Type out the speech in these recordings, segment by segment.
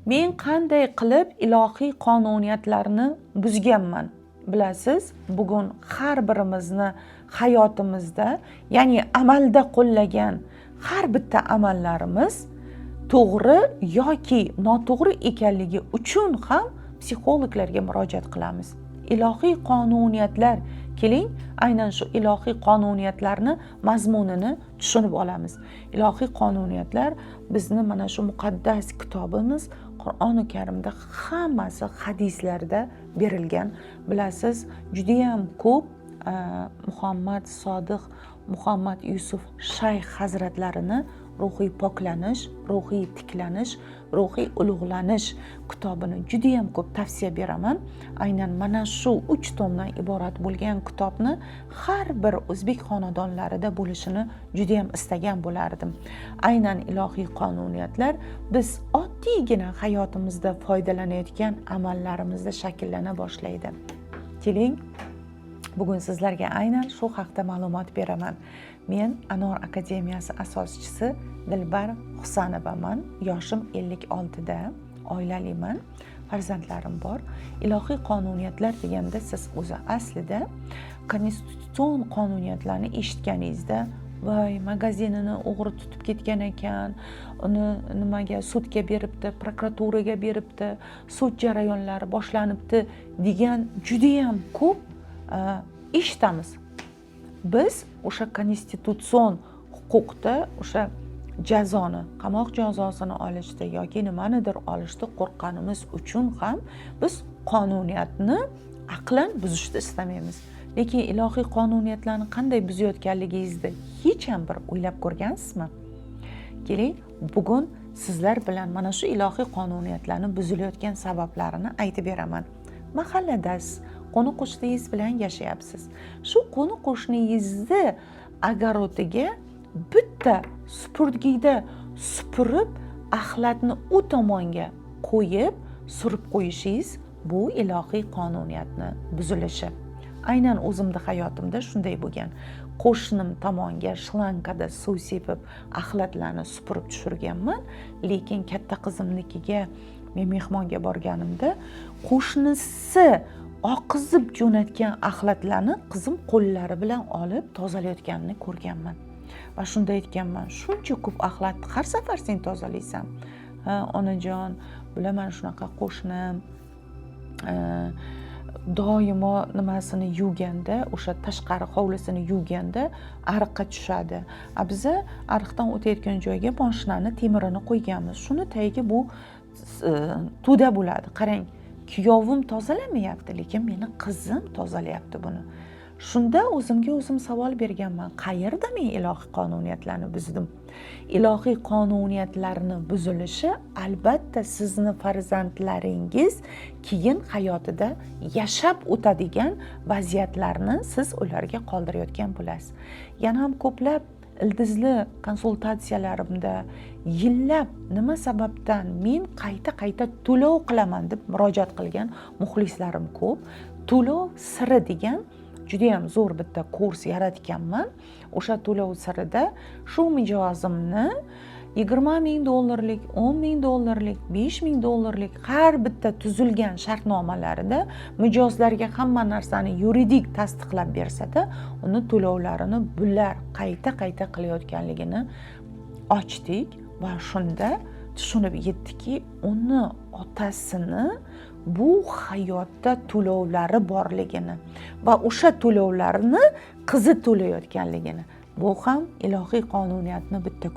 Men qanday qilib ilohiy qonuniyatlarni buzganman? Bilasiz, bugun har birimizni hayotimizda, ya'ni amalda qo'llagan har bitta amallarimiz to'g'ri yoki noto'g'ri ekanligi uchun ham psixologlarga murojaat qilamiz. Ilohiy qonuniyatlar, keling, aynan shu ilohiy qonuniyatlarni mazmunini tushunib olamiz. Ilohiy qonuniyatlar bizni mana shu muqaddas kitobimiz Qur'oni Karimda, hammasi hadislarda berilgan. Bilasiz, judayam ko'p Muhammad Sodiq Muhammad Yusuf shayx hazratlarini "Ruhiy poklanish, ruhiy tiklanish, ruhiy ulug'lanish" kitobini judayam ko'p tavsiya beraman. Aynan mana shu uch tomdan iborat bo'lgan kitobni har bir o'zbek xonadonlarida bo'lishini judayam istagan bo'lardim. Aynan ilohiy qonuniyatlar biz oddiygina hayotimizda foydalanayotgan amallarimizda shakllana boshlaydi. Keling, bugun sizlarga aynan shu haqda ma'lumot beraman. Men Anor akademiyasi asoschisi Dilbar Husanovaman. Yoshim 56da, oilaliman, farzandlarim bor. Ilohiy qonuniyatlar deganda siz o'zi aslida konstitutsion qonuniyatlarni eshitganingizda, voy, magazinini o'g'ri tutib ketgan ekan, uni nimaga sudga beribdi, prokuraturaga beribdi, sud jarayonlari boshlanibdi degan judayam ko'p eshitamiz. Biz o'sha konstitutsion huquqda o'sha jazoni, qamoq jazosini olishda yoki nimanidir olishda qo'rqqanimiz uchun ham biz qonuniyatni aqlan buzishni istamaymiz. Lekin ilohiy qonuniyatlarni qanday buzayotganligingizni hech ham bir o'ylab ko'rgansizmi? Keling, bugun sizlar bilan mana shu ilohiy qonuniyatlarni buzilayotgan sabablarini aytib beraman. Mahalladasiz, qo'ni qo'shningiz bilan yashayapsiz. Shu qo'ni qo'shningizni огород iga bitta supurgida supurib, axlatni u tomonga qo'yib, surib qo'yishingiz bu ilohiy qonuniyatni buzilishi. Aynan o'zimni hayotimda shunday bo'lgan. Qo'shnim tomonga shlankada suv sepib, axlatlarni supurib tushirganman. Lekin katta qizimnikiga men mehmonga borganimda, qo'shnisi oqizib jo'natgan axlatlarni qizim qo'llari bilan olib tozalayotganini ko'rganman va shunda aytganman: "Shuncha ko'p axlatni har safar sen tozalaysan?" "Ha, onajon, bular mana shunaqa qo'shnim, doimo nimasini yuvganda, o'sha tashqari hovlisini yuvganda ariqqa tushadi. A biza ariqdan o'tayotgan joyga moshinani temirini qo'yganmiz, shuni tagiga bu to'da bo'ladi. Qarang, kuyovim tozalamayapti, lekin meni qizim tozalayapti buni." Shunda o'zimga o'zim savol berganman: qayerda men ilohiy qonuniyatlarni buzdim? Ilohiy qonuniyatlarni buzilishi albatta sizni farzandlaringiz keyin hayotida yashab o'tadigan vaziyatlarni siz ularga qoldirayotgan bo'lasiz. Yana ham ko'plab ildizli konsultatsiyalarimda yillab nima sababdan men qayta qayta to'lov qilaman deb murojaat qilgan muxlislarim ko'p. "To'lov siri" degan judayam zo'r bitta kurs yaratganman. O'sha to'lov sirida shu mijozimni 20 000 dollarlik, 10 000 dollarlik, 5000 dollarlik har bitta tuzilgan shartnomalarida mijozlarga hamma narsani yuridik tasdiqlab bersada, uni to'lovlarini bular qayta qayta qilayotganligini ochdik va shunda tushunib yetdikki, uni otasini bu hayotda to'lovlari borligini va o'sha to'lovlarni qizi to'layotganligini. Bu ham ilohiy qonuniyatni bitta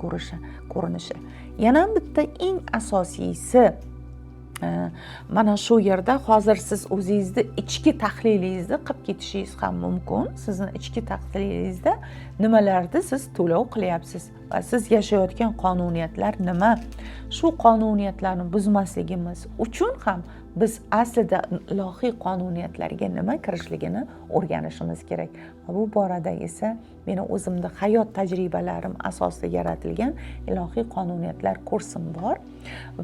ko'rinishi. Yana bitta eng asosiysi, mana shu yerda hozir siz o'zingizni ichki tahlilingizni qilib ketishingiz ham mumkin. Sizni ichki tahlilingizda nimalarni siz to'lov qilyapsiz va siz yashayotgan qonuniyatlar nima? Shu qonuniyatlarni buzmasligimiz uchun ham biz aslida ilohiy qonuniyatlarga nima kirishligini o'rganishimiz kerak. Va bu borada esa meni o'zimni hayot tajribalarim asosida yaratilgan ilohiy qonuniyatlar kursim bor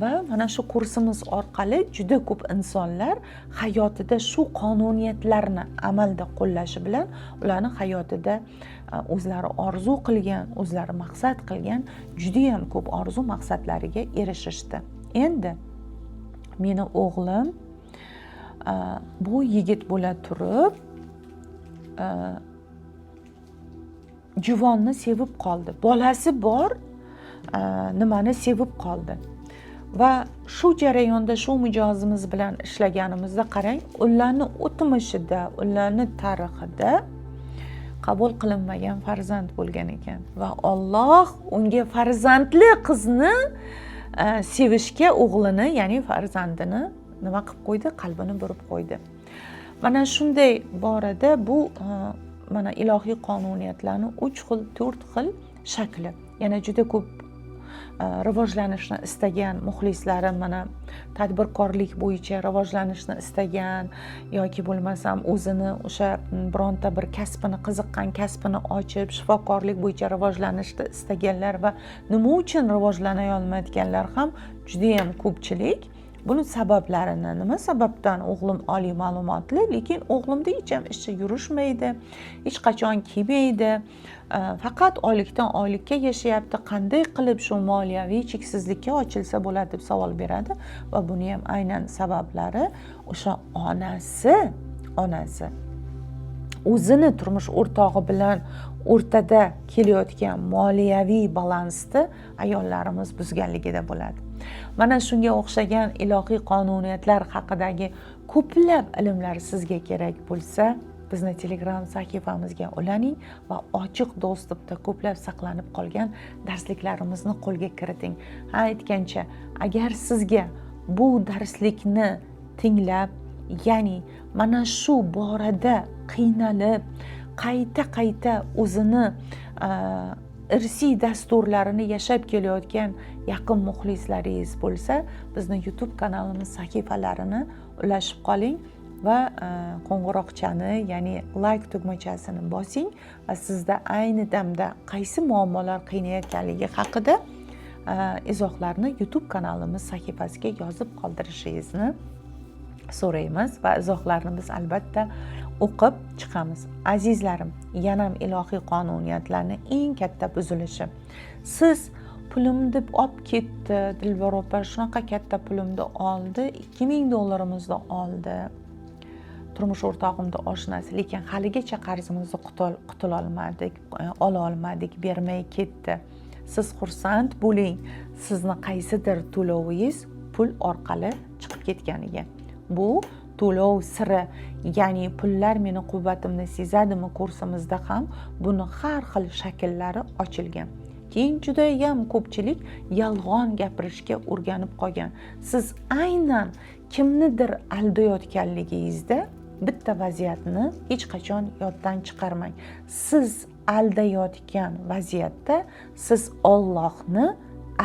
va mana shu kursimiz orqali juda ko'p insonlar hayotida shu qonuniyatlarni amalda qo'llashi bilan ularni hayotida o'zlari orzu qilgan, o'zlari maqsad qilgan judayam ko'p orzu maqsadlariga erishishdi. Endi Meni o'g'lim bu yigit bo'la turib juvonni sevib qoldi, bolasi bor, nimani sevib qoldi. Va shu jarayonda shu mijozimiz bilan ishlaganimizda qarang, ularni o'tmishida, ularni tarixida qabul qilinmagan farzand bo'lgan ekan va Alloh unga farzandli qizni sevishga o'g'lini, ya'ni farzandini nima qilib qo'ydi, qalbini burib qo'ydi. Mana shunday borada bu mana ilohiy qonuniyatlarni 3 xil, 4 xil shakli. Yana juda ko'p rivojlanishni istagan muxlislarim, mana tadbirkorlik bo'yicha rivojlanishni istagan yoki bo'lmasam o'zini o'sha bironta bir kasbini, qiziqqan kasbini ochib shifokorlik bo'yicha rivojlanishni istaganlar va nima uchun rivojlana olmayotganlar ham judayam ko'pchilik. Buni sabablarini, nima sababdan o'g'lim oliy ma'lumotli, lekin o'g'limda hech ham ishi yurishmaydi, hech qachon kelmaydi, faqat oylikdan oylikka yashayapti, qanday qilib shu moliyaviy cheksizlikka ochilsa bo'ladi deb savol beradi. Va buni ham aynan sabablari o'sha onasi o'zini turmush o'rtog'i bilan o'rtada kelayotgan moliyaviy balansni ayollarimiz buzganligida bo'ladi. Mana shunga o'xshagan ilohiy qonuniyatlar haqidagi ko'plab ilmlar sizga kerak bo'lsa, bizni Telegram sahifamizga ulaning va ochiq dostupda ko'plab saqlanib qolgan darsliklarimizni qo'lga kiriting. Ha, aytgancha, agar sizga bu darslikni tinglab, ya'ni mana shu borada qiynalib, qayta-qayta o'zini irsiy dasturlarini yashab kelayotgan yaqin muxlislaringiz bo'lsa, bizni YouTube kanalimiz sahifalarini ulashib qoling va qo'ng'iroqchani, ya'ni like tugmachasini bosing va sizda ayni damda qaysi muammolar qiynayotganligi haqida izohlarni YouTube kanalimiz sahifasiga yozib qoldirishingizni so'raymiz va izohlarni biz albatta o'qib chiqamiz. Azizlarim, yana ham ilohiy qonuniyatlarni eng katta buzilishi. Siz pulim deb olib ketdi, Dilbar opa, shunaqa katta pulimni oldi, $2000 oldi turmush o'rtog'imni oshnasi, lekin haligacha qarzimizni qutulolmadik, ola olmadik, bermay ketdi. Siz xursand bo'ling, sizni qaysidir to'lovingiz pul orqali chiqib ketganiga. Bu to'lov siri, ya'ni pullar meni quvvatimni sezadimi kursimizda ham buni har xil shakllari ochilgan. Keyin judayam ko'pchilik yolg'on gapirishga o'rganib qolgan. Siz aynan kimnidir aldayotganligingizda bitta vaziyatni hech qachon yoddan chiqarmang. Siz aldayotgan vaziyatda siz Allohni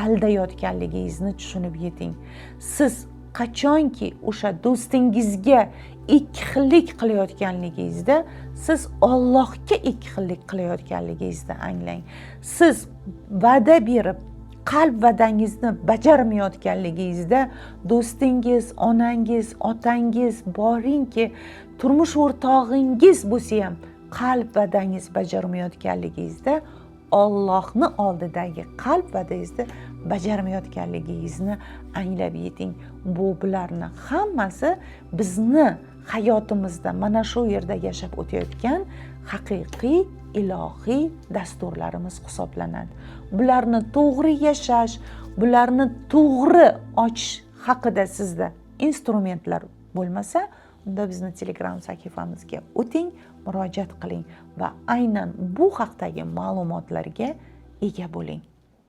aldayotganligingizni tushunib yeting. Siz qachonki o'sha do'stingizga ikki xillik qilayotganligingizda siz Allohga ikki xillik qilayotganligingizni anglang. Siz va'da berib qalb va'dangizni bajarmayotganligingizda do'stingiz, onangiz, otangiz, boringki turmush o'rtog'ingiz bo'lsa ham qalb va'dangiz bajarmayotganligingizda Allohni oldidagi qalb va'dangizni bajarmayotganligingizni anglab yeting. Bularni hammasi bizni hayotimizda mana shu yerda yashab o'tayotgan haqiqiy ilohiy dasturlarimiz hisoblanadi. Bularni to'g'ri yashash, bularni to'g'ri ochish haqida sizda instrumentlar bo'lmasa, unda bizni Telegram sahifamizga o'ting, murojaat qiling va aynan bu haqdagi ma'lumotlarga ega bo'ling.